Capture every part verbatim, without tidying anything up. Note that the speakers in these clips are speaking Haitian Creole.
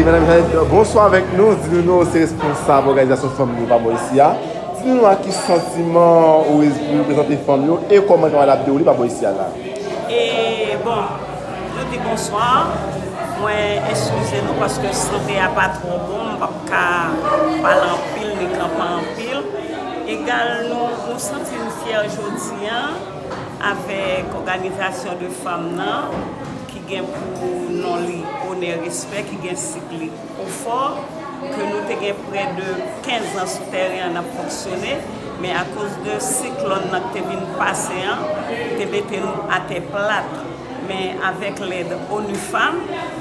Medam, bonswa avèk nou. Di nou, nou se responsab òganizasyon fanm yo pa bò isi a. Di nou a ki santiman ou reprezante fanm yo e kòman travay la ap dewoule pa bò isi a la. E bon, nou di bonswa. Mwen eskize nou paske sante a pa twò bon, m p ap ka pale anpil ni kanpe anpil. Egal, nou, nou santi n fyè jodi a avèk òganizasyon de fanm nan ki gen pou non li Onè Respè, ki gen sit li Ofò, ke nou te gen prè de kenz an sou tèren an n ap fonksyone, men akoz de siklòn nan ki te vin pase an, te mete nou atè plat. Men avèk lèd ONU Femmes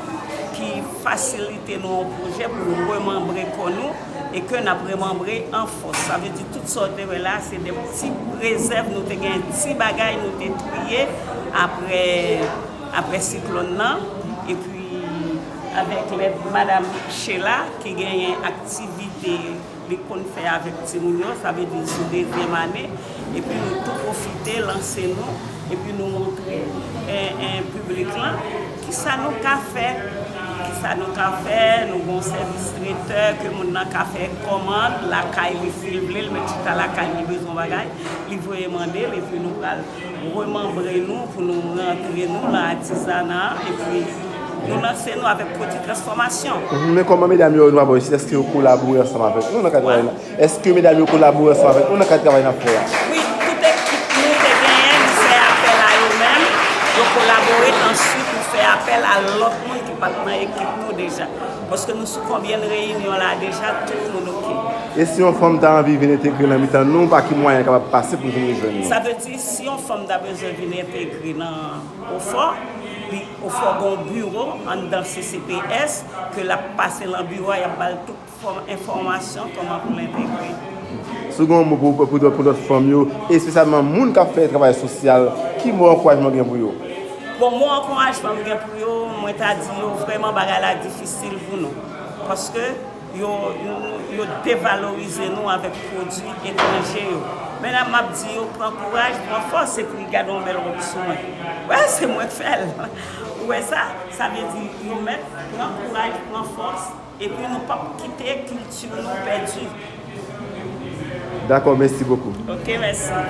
ki fasilite nou yon pwojè pou nou remanbre kò nou e ke n ap remanbre an fòs. Sa vle di tout sa w te wè la, se de ti rezèv nou te gen, ti bagay nou te triye apre, apre siklòn nan. Epi avèk lèd Madam Sheila ki genyen aktivite li konn fè avèk timoun yo, sa vle di sou dezyèm ane, epi nou tou pwofite lanse nou, epi nou montre en, en, piblik lan kisa nou ka fè, kisa nou ka fè, nou gon sèvis tretè ke moun nan ka fè kòmand lakay li si l vle, l mèt chita lakay li bezwen bagay, li voye mande l, epi nou pral remanbre nou pou nou rantre nou nan atizana, epi nou lanse nou avèk pwodui transfòmasyon. Mhm. Men kòman medam yo nou pa bò isi, èske yo kolabore ansanm avèk nou nan kad travay la? Èske medam yo kolabore ansanm avèk nou nan kad travay n ap fè a? Wi, tout ekip nou te genyen, nou fè apèl a yo menm, yo kolabore, answit nou fè apèl a lòt moun ki pa t nan ekip nou deja. Paske nou sou konbyen reyinyon la deja, tout moun oke. E si yon fanm ta anvi vin entegre nan mitan nou, pa ki mwayen l kapab pase pou l vin rejwenn nou? Sa vle di, si yon fanm ta bezwen vin entegre nan Ofò, li, Ofò gen yon biwo anndan C C P S ke l ap pase nan biwo a, y ap ba l tout fòm enfòmasyon kòman pou l entegre. Si w gen yon mo pou, pou, pou, pou lòt fanm yo, espesyalman moun k ap fè travay sosyal, ki mo ankourajman w gen pou yo? Bon, mo ankourajman m gen pou yo, mwen ta di yo vrèman bagay la difisil pou nou. Paske yo, yo, yo devalorize nou avèk pwodui etranje yo. Men la m ap di yo pran kouraj, pran fòs, epi gade yon bèl wòb sou mwen. Wè, se mwen k fè l. Ou wè sa? Sa vle di yo mèt pran kouraj, pran fòs, epi nou p ap kite kilti nou pèdi. Dakò, mèsi bokou. Oke, mèsi.